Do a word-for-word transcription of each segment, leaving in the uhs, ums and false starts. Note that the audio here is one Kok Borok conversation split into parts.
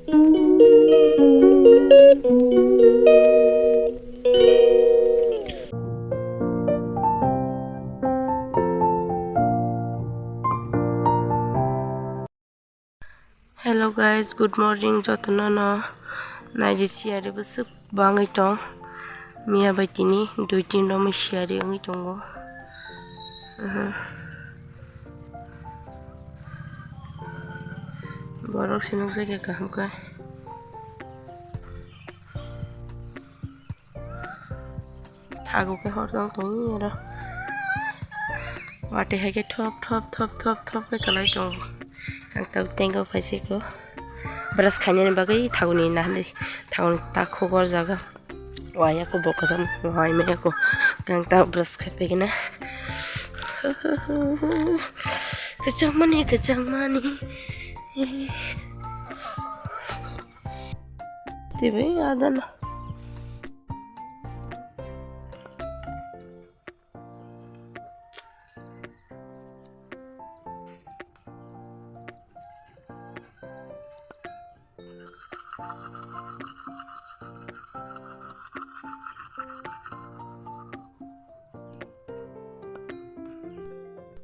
Hello guys, good morning. Jotono no naidi siyari bwswk bangwi tong. Miya bai tini dui tin romwi siyari wngwi tongo. Aha. Borok se nukjakya kaham khe. Thago khe hor tong tong oro. Watwi hai khe thop thop thop thop thop khe kwlai tongo. Ang tabuk tango phaisiko. Brush khainani bagwi thagoni nahali thagoni takhuk gorjago. Waya khe bo kwcham wai maya khe. Ang tabuk brush khai phaikhe na. Kwchangmani kwchangmani. Tibui adana.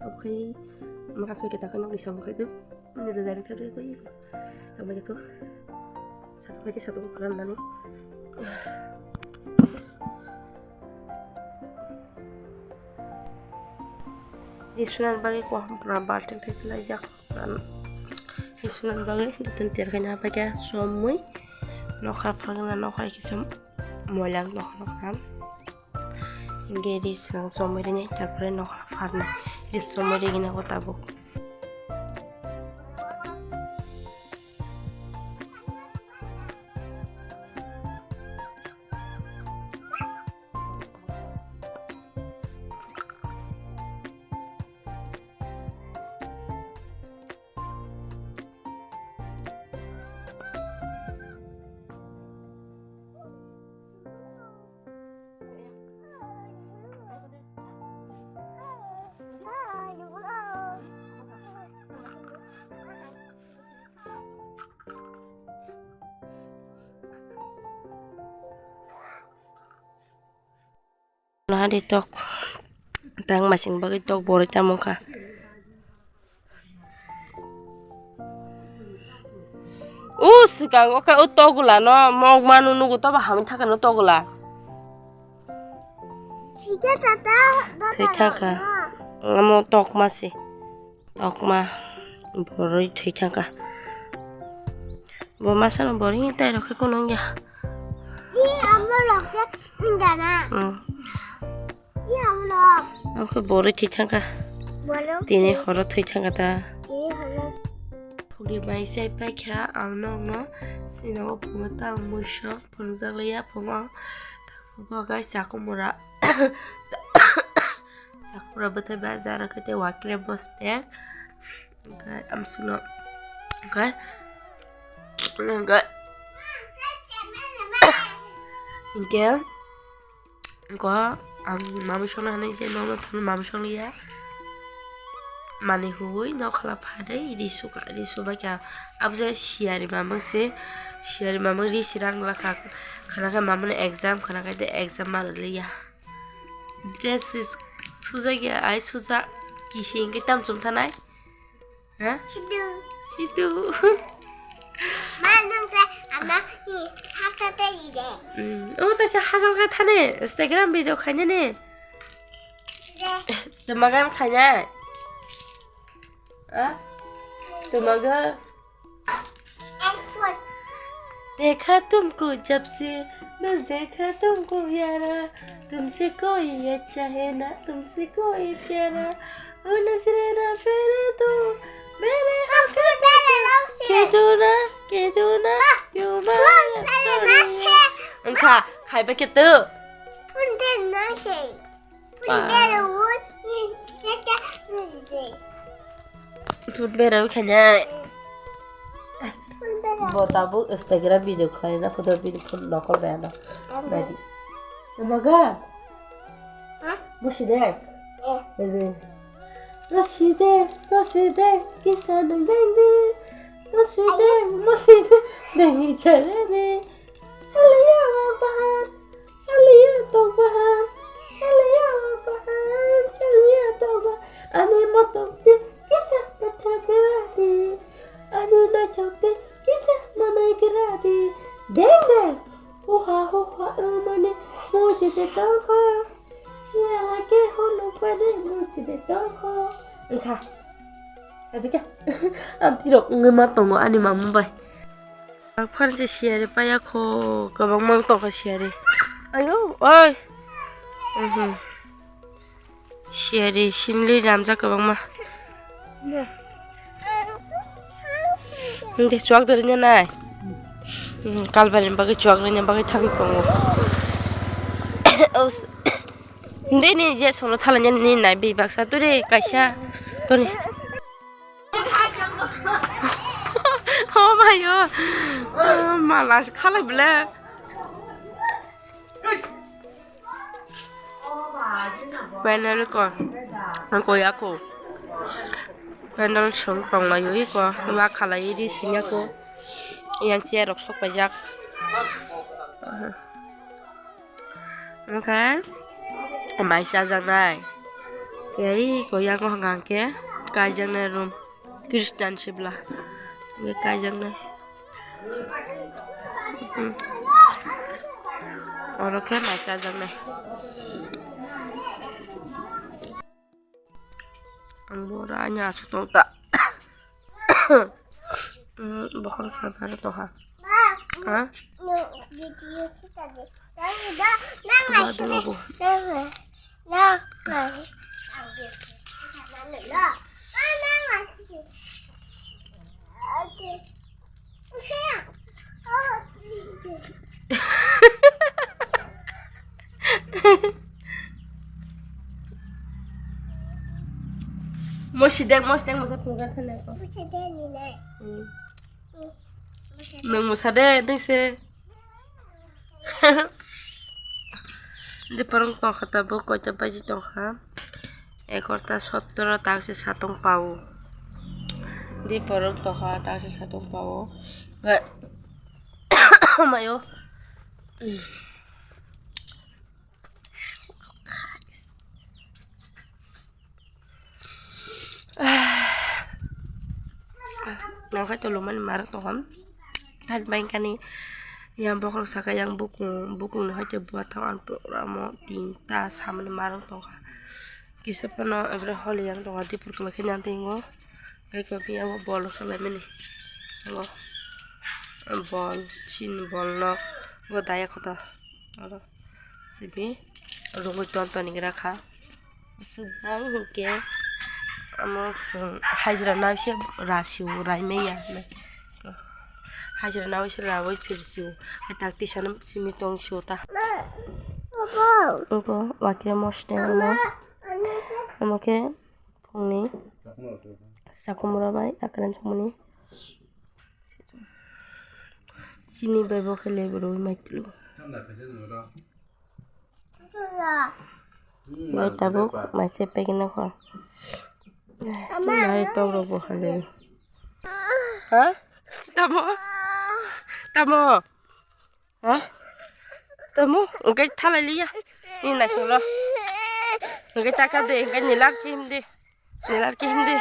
Oke, makasih kita kan bisa buka itu. Ini udah dari tadi aku itu. Tambah itu. Satu lagi, satu ukuran lalu. Di sunan bagi kuah pura balting tadi lagi aku kan. Di sunan bagi itu terkena apa ya? Somui nokra pagna nokra kisam moilang nokra kan. Hingke ri swnam somoi rinai, tarpore nokha pharnai. Ri somoi rigina go tabuk. Nahadi tok. Tang masing bagwi tok borwi tamo wngkha. O swkang o khe o togwla no mok manu nugo, tobo hamwi thaka no togwla. Thwi thaka. Omo tokma se. Tokma borwi thwi thangkha. Bo masano borwi tei rok khe kunu wngya. Ih, amo rok khe wngya na. Hmm. Ih, amo rok. Ang khe borwi thwi thangkha. Borok tini se horo thwi thangkha ta. Tini horo. Phungni bai chai paikha ang nokno. Sini o phungo ta ang muiso phunukjak liya phungo. Ta phungo khe chakhumura. Sakura bwthai bajar khe tei wakle bostek. Hwnkhe amsukno hwnkhe hwnkhe hwnkhe ang mami songna hinwi je nono samani mami songliya. Mani huwi nokhola pharwi ri sukha, ri subaikha. Aboni siyari mamang se, siyari mamang ri sirang lakha. Khana khe mamani exam, khana khe tei exam ma rwliya. Dress is sujak ya, ai sujak. Kisi hwnkhe tam chum thanai? Ha? Situ. Situ. Ma, nung khe ama hi hata te ide. Hmm. O ta sa hajar khe thani Instagram video khainani. De. Tamaga khainai. Ha? Tamaga. देखा तुमको जब से बस देखा तुमको प्यारा, तुमसे कोई अच्छा है ना, तुमसे कोई प्यारा। ओ नजरे ना फेरे तो मेरे आंखों में के दो ना, के दो ना, यो माया। Wngkha, khaiba khe tu. Phone pe na se. Phone pe ro wo. Phone pe ro khainai. Bo tabuk Instagram video khlaina photo video phone nokol bai ano. Naidi. Tamaga. Ha? Bo si de. Eh. Naidi. Bo si de, bo si de, kisa nang dang de. Musi de, musi de, dengi chere de. Saliya bahan, saliya to bahan, saliya bahan, saliya to bahan. Ani motom de, kisa patha kera de. Ani na chok de, kisa manai kera de. Deng deng, hoha hoha, mane, musi de tongkha. Siya ke holo pane, musi de tongkha. Engkha. Abika. Antirok wngwi ma tongo ani mama bai. Ang phan se siyari paya kho, kwbangma wng tongkha siyari. Ayo, oi. Mhm. Siyari sinli ramjak kwbangma. Hindi chuak dori nai. Hmm, kalbari bagwi chuak rwna bagwi thangwi tongo. Os-, hindi ni je solo thala ni nai bi baksa turi kaisa toni. Oh my God. Oh, mala khalai bele. Panel ko. Ang ko ya ko. Panel song tong lai ui ko. Wa khalai di sinya ko. Yang chair rok sok pajak. Oke. Mai chajaknai. Ei ko yang ko hangke. Kaijaknai room. Christian sibla. Ye kaijaknai. Hmm. Oro khe mai chajaknai. Ang bo oro ani aswk tong ta. Hmm, bokhorok sa phai tongkha. Ha? Ba dolo bo. Mosideng, mosideng, mosa phunukha thani ko. Mosideng ni nai. Hmm. Nwng mwsa de, nwng se. Diphirok tongkha tabuk, koita baji tongkha? Egarota sotro, tak se satong pao. Diphirok tongkha, tak se satong pao. Ga-, mayo. Nang khai tolomani marok tongkha. Thani bai kani yang bokhorok saka yang bukung, bukung ni hai khe buathang ang pura mo tinta samani marok tongkha. Kisa phano abra holi yang tongkha, dipor kwlai khe nang tingo. Kai ko phiya bo bol khlai mani. Bo bol, chin bol nok, bo daya khoto. Oro sibi rungwi ton ton gra kha. Aswk bang hwnkhe amo chwng hajra naui se ra sio, rai manya hinwi. Hajra naui se raui phir sio. Hai tak tisano simi tong sio ta. Abo wakhe mosdeng amo. Amo khe phungni sakhumra bai akran chumani. Chini bai bo khe lebu rwi mai tulu. Bai tabuk mai se pegina kho. Nai tok rok bo kha le. Ha? Tamo? Tamo? Ha? Tamo? Engkai thalai liya. Ni nai solo. Engkai taka de, engkai nilak kim de. Nelar ke himdi.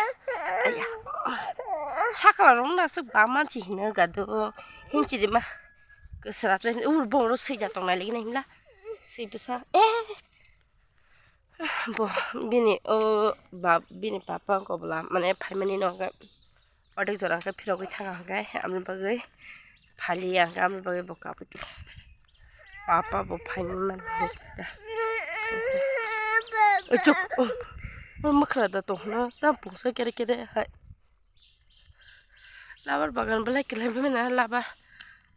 Aya. Sakala rong na suk ba manchi hino gado. Himchi de ma. Kesra te ur bong ro sui ja tong nai lagi na himla. Sui bwsa. Eh. Bo bini o bab bini papa ko bla mane phaimani no ga. Odek jora ke phirogwi thanga hwnkhe amni bagwi. Phaliya hwnkhe amni bagwi bo kabui. Papa bo phaini man hwnkhe. Chuk. O, o mwkhra da tongna ta bungsa kere kere hai. Labar bagan belai kelai bemena labar.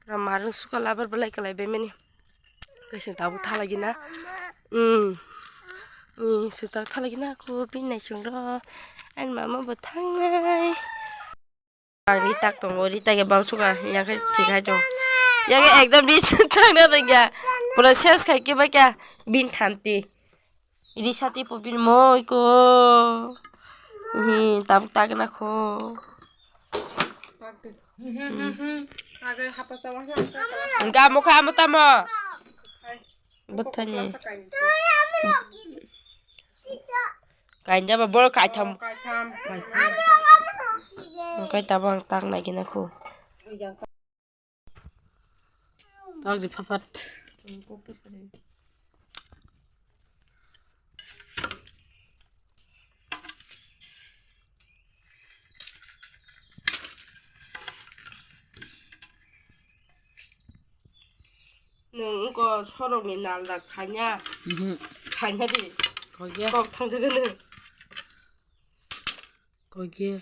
Na marung suka labar belai kelai bemeni. Kaisa tabuk thalai gina. Hmm. Hmm, sita thalai gina ko bini naising ro. Ani mama bo thangnai. Ang ri tak tongo, ri tak ya bang suka, ya khe thik hai tong. Ya khe ekdom ri tak na rengya. Pura ses khai ke ba kya bin thanti. Ri sati po bin moi ko. Hi, tabuk tak na kho. Hwnkhe amo kha amo tamo. Bwthani. Kainjaba boro kaitham. Kaitham. Hwnkhe tabuk ang tak naigina khu. Tokdi phapat. Nwng wngkha sorokni nal dak khaina. Mhm. Khaina di. Kok thangjakgwi nwng. Kok ya.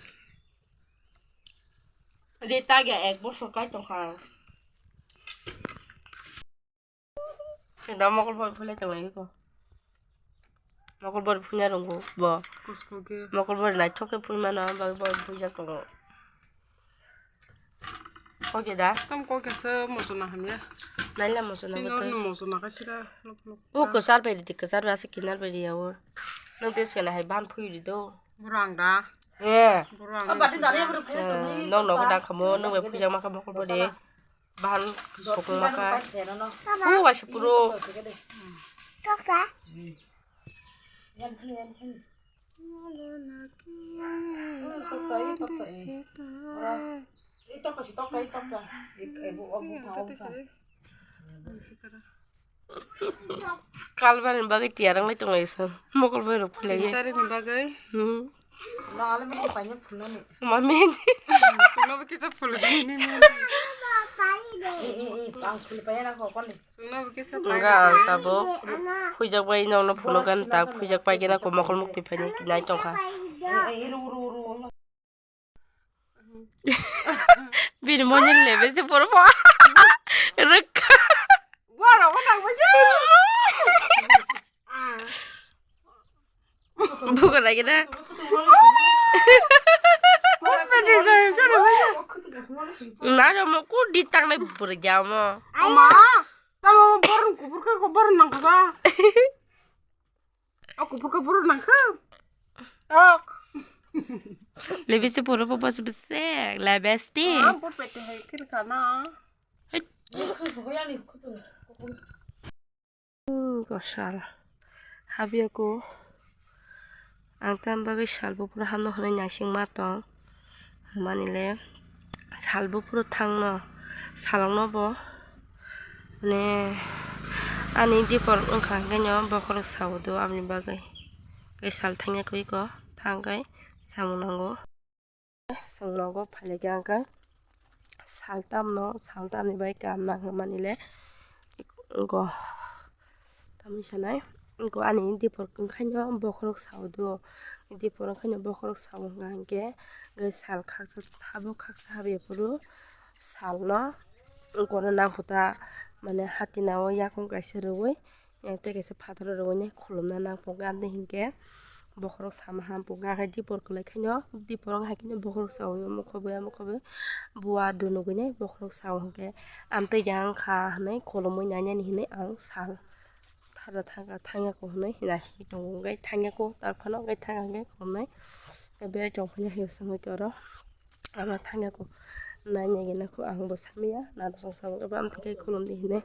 Di tagya ek bosor kai tongkha. Sida mokol bor phulai tonglaio ko. Mokol bor phulai rwngo bo. Kusko ke. Mokol bor naithok khe phulmano bagwi bo phujak tongo. Oke da. Tam kok kesa moso na hamya. Naila moso na. Sino boto. Moso na kasira. Lok lok. O kwchar bai di kwchar bai ase kinar bai di yawo. Nwng te sene hai ban phui di do. Burang da. Eh. Burang. Abadi dari yang berpikir. Nong nong da kamo nong bai phujak ma kamo ko de. Bahan sokong maka. Oh, waisa puro. Kaka. Kalbar ni bagwi tiyar wng lai tong lai sa. Mokol bai rok phulai. Tari ni bagwi. Hmm. Mami. Chwngno bo kisa phulwi di nini. Hwnkha ang tabuk phujak bai nokno phunukgani tak phujak pai gana ko mokol mukti phaini nai tongkha. Bini monil lebe se porbo rwkha. Buko lagi na. Naro mo kudi tangnai bwrwi jamo. Ama, tamo borok kuphur khe borok nangkha ba. O kuphur khe borok nangkha. Tok. Lebisi poro po bos besek lebesti. Ah, bo pete hai kir kana. Hai. Kosal. Habiyako. Ang tam bagwi sal buphuru hamno hwnwi naisingma tong. Manile sal buphuru thangno salokno bo mane ani dipor wngkha hwnkhe no bokhorok sao do aboni bagwi. Tei sal thangya kwrwi ko thangkhe samung nango. Chwng nogo phailaikha hwnkhe sal tamno, sal tamni bai kam nang hwnmani le go tamni sanai go ani dipor wngkhaino bokhorok sao do, dipor wngkhaino bokhorok sao hwnkha hwnkhe sal khaksa habuk khaksa habya phuru salno gono nangkukta mane hatinao yakung kaisa rwui. Tei kaisa phataro rwui khulumna nang pokha, amtwi hinkhe bokhorok sama ham pokha, khe dipor kwlai khaino dipor wng hai kheno bokhorok saui mokol bai mokol bai bua dunu gwnai bokhorok sao hinkhe amtwi yang kha hinui khulumui nai nani hinui ang sal thara thangya ko hinui naisingwi tongo, hinkhe thangya ko tar phano hinkhe thangya hinkhe khulumnai tei berai tongphani hai swngwi toro. Ama thangya ko nanya gena ko ang bo samya na dosong sabuk eba amtwi khe khulum di hine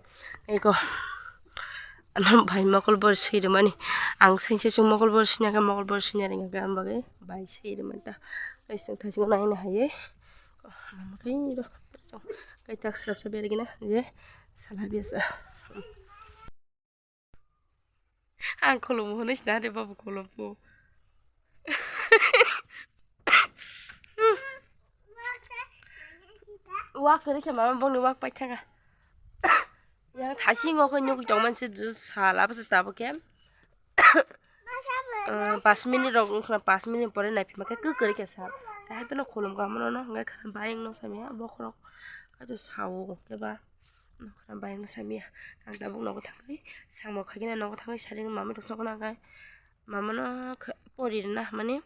eko ano bai mokol bor swi rwmani ang sengse sung mokol bor swi naka mokol bor swi nari naka am bagwi bai swi rwmani ta kaising thaising naina haye mama kai ro kai tak srap sa bergina je sala biasa. Ang khulum hwnwi sina de babu khulum po. Wak kwrwi khe mama bongni wak pai thanga. Yang thasingo khe nugwi tongmani se sal abo se tabuk khe. Pas minute rok wngkha pas minute pore naiphi ma khe kwrwi khe sal. Tei hai phano khulum kha mano no hwnkhai khana bayang no samya bokhorok kaitor sao khe ba. Nokhora bai wngwi samya. Ang tabuk nogo thangwi samung khaikhe nogo thangwi saring mamwi rok sokna khe mamano pori rwna hwnmani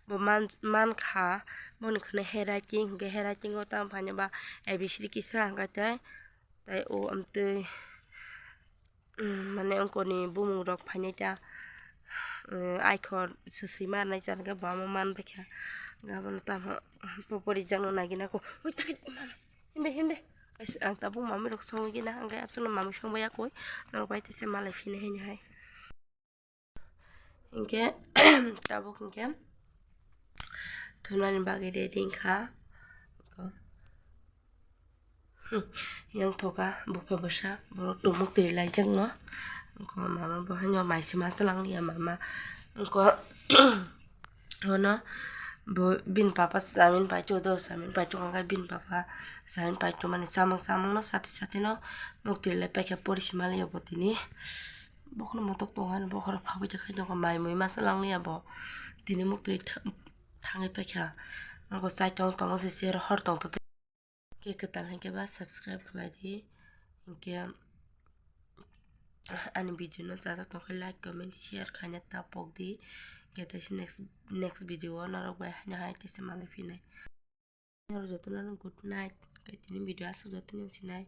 bo man mankha boni khwna handwriting hinkhe handwriting o tamo phaino ba A B C D kisa hwnkha tei tei o amtwi mane ongkoni bumung rok phainai ta aikhor swswi ma rwnai chwng khe bo amo manbaikha. Abono tamo popori jakno nagina ko. Oi, takit, mama. Himbe, himbe. Ang tabuk mami rok songwi gina, ang khe absano mami songbai ya koi. Norok bai tese malai phini haino hai. Hinkhe, tabuk hinkhe thunani bagwi ready wngkha. Yang thoka bupha bwsa borok tumuk twi laijakno. Wngkha mama bo haino mai sima swlang ya mama. Wngkha ono bo bini papa chamin pai to do, chamin pai to khe bini papa chamin pai to mani chamang chamang no sati sati no muk twi lai paikha pori sima liya bo tini. Bokhno motok tongo ani bokhorok phabui tongkha mai mui masa langliya bo tini muk twi thangwi paikha. Wngkha chai tong tong se hor tong tong. Khe kwtal hinkhe ba subscribe khlai di. Hinkhe ani video no chajak tongkhe like, comment, share khaina ta pok di. Khe teisi next, next video o norok bai haino hai teisa malai phinai. Norok jotono good night. Khe tini video aswk jotono sinai.